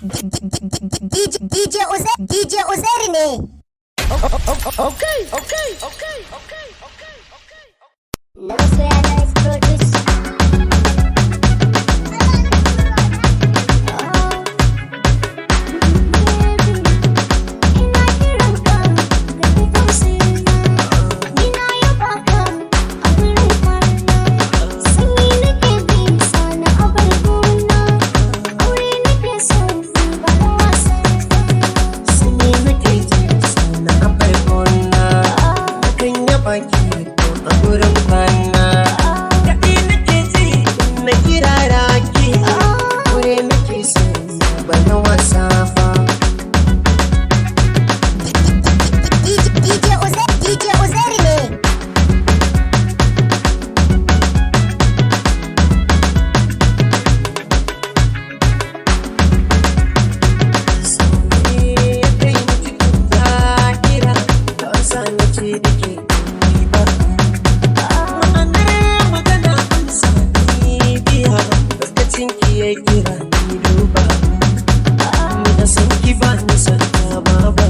DJ Uzair, DJ Uzair ne. Okay. Na masoya na produce. Ina kiranka ka ji tausayina, ni na yaba ka a gurin kwana. Sanyi nake ji sana a bargona, aure nake so ba na wasa ba. Sanyi nake ji sana a bargona, kan yaba ki a gurin kwana. Daɗi nake ji na kirara ki, aure nake so ba na wasa ba. DJ Uzair, DJ Uzair ne. Kira ni duba, ni da san ki ba ni san ta ba.